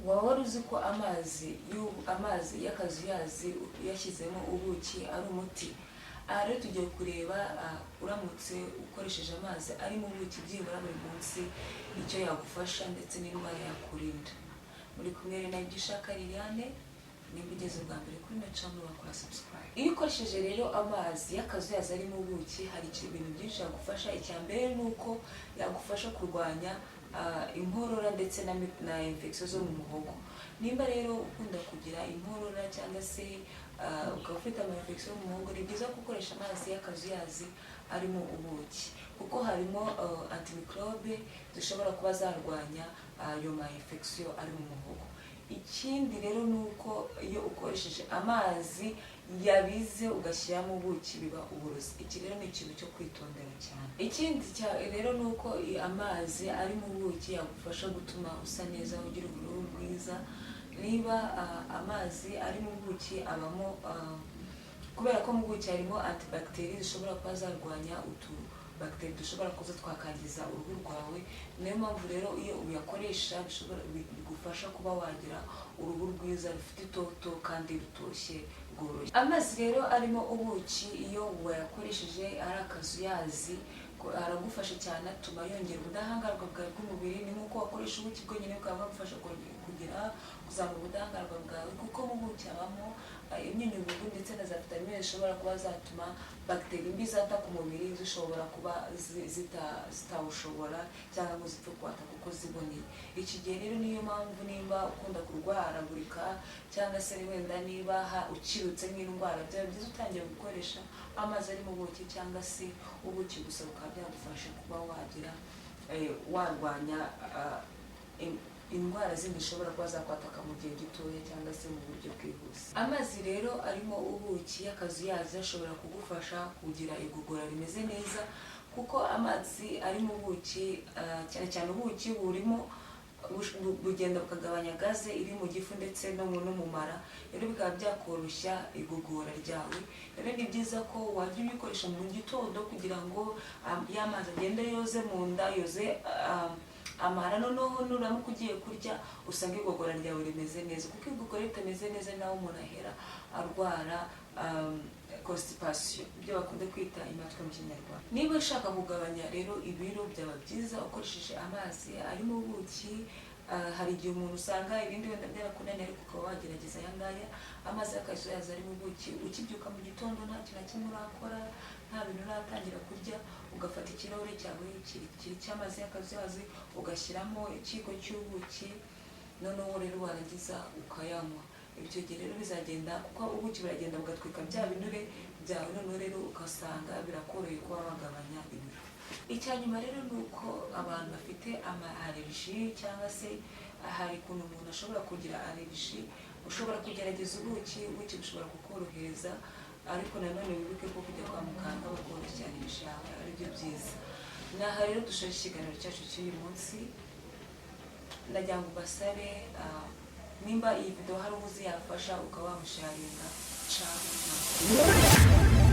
Waba wari uzi ko amazi y'akazuyazi uyashyizemo ubuki ari umuti? Aha rero tugiye kureba, uramutse ukoresheje amazi arimo ubuki byibura buri munsi, icyo yagufasha ndetse n'indwara yakurinda. Muri kumwe na Ibyishaka Liliane. Nimba ugeze bwa mbere kuri ino channel, wakora subscribe. Iyo ukoresheje rero amazi y'akazuyazi arimo ubuki, hari ibintu byinshi yagufasha. Icya mbere ni uko yagufasha kurwanya inkorora ndetse na infection zo mu muhogo. Nimba rero ukunda kugira inkorora cyangwa se ukaba ufite ama infection yo mu muhogo, ni byiza gukoresha amazi y'akazuyazi arimo ubuki, kuko harimo antimicrobe zishobora kuba zarwanya ayo ma infection ari mu muhogo. Ikindi rero ni uko iyo ukoresheje amazi yabize ugashyiramo ubuki, biba uburozi. Iki rero ni ikintu cyo kwitondera cyane. Ikindi rero ni uko amazi arimo ubuki yagufasha gutuma usa neza, ugira uruhu rwiza. Niba amazi arimo ubuki abamo, kubera ko mu buki harimo antibactéries zishobora kuba zarwanya utu bagiteri dushobora kuza twakangiza uruhu rwawe. Niyo mpamvu rero iyo uyakoresha bigufasha kuba wagira uruhu rwiza, rufite itoto kandi rutoshye, rworoshye. Amazi rero arimo ubuki, iyo wayakoresheje ari akazuyazi, aragufasha cyane, atuma yongera ubudahangarwa bwawe bw'umubiri. Ni nk'uko wakoresha ubuki bwonyine bukaba bwagufasha kugira kuzamura ubudahangarwa bwawe, kuko mu buki habamo imyunyungugu ndetse na za vitamine zishobora kuba zatuma bagiteri mbi zataka umubiri zishobora kuba zitawushobora cyangwa ngo zipfe kuwataka uko ziboneye. Iki gihe rero niyo mpamvu nimba ukunda kurwaragurika cyangwa se wenda niba ukirutse nk'indwara, byaba byiza utangiye gukoresha amazi arimo ubuki cyangwa se ubuki gusa, bukaba byagufasha kuba wagira warwanya indwara zindi zishobora kuba zakwataka mu gihe gitoya cyangwa se mu buryo bwihuse. Amazi rero arimo ubuki y'akazuyazi ashobora kugufasha kugira igogora rimeze neza, kuko amazi arimo ubuki, cyane cyane ubuki burimo, bugenda bukagabanya gaze iri mu gifu ndetse no mu mara, rero bikaba byakoroshya igogora ryawe. Rero ni byiza ko wajya ubikoresha mu gitondo kugira ngo ya mazi agende yoze mu nda, yoze amara, noneho nuramuka ugiye kurya usanga igogora ryawe rimeze neza, kuko igogora ritameze neza naho umuntu ahera arwara constipation, ibyo bakunda kwita impatwe mu Kinyarwanda. Niba ushaka kugabanya rero ibiro, byaba byiza ukoresheje amazi arimo ubuki. Hari igihe umuntu usanga ibindi wenda byarakunaniye, ariko ukaba wagerageza aya ngaya, amazi y'akazuyazi arimo ubuki. Ukibyuka mu gitondo, nta kintu na kimwe urakora, nta bintu uratangira kurya, ugafata ikirahure cyawe kirekire cy'amazi y'akazuyazi, ugashyiramo ikiyiko cy'ubuki, noneho rero warangiza ukayanywa. Icyo gihe rero bizagenda, kuko ubuki buragenda bugatwika bya binure byawe, noneho rero ugasanga birakoroheye kuba wagabanya ibiro. Icya nyuma rero ni uko abantu bafite ama allergie, cyangwa se hari ukuntu umuntu ashobora kugira allergie, ushobora kugerageza ubuki. Ubuki bushobora kukorohereza, ariko nanone wibuke ko kujya kwa muganga bakoroshya allergie yawe aribyo byiza. Ni aha rero dushoje ikiganiro cyacu cy'uyu munsi. Ndagira ngo ubasabe, nimba iyi video hari uwo uzi yafasha, ukaba wamusharinga. Ciao.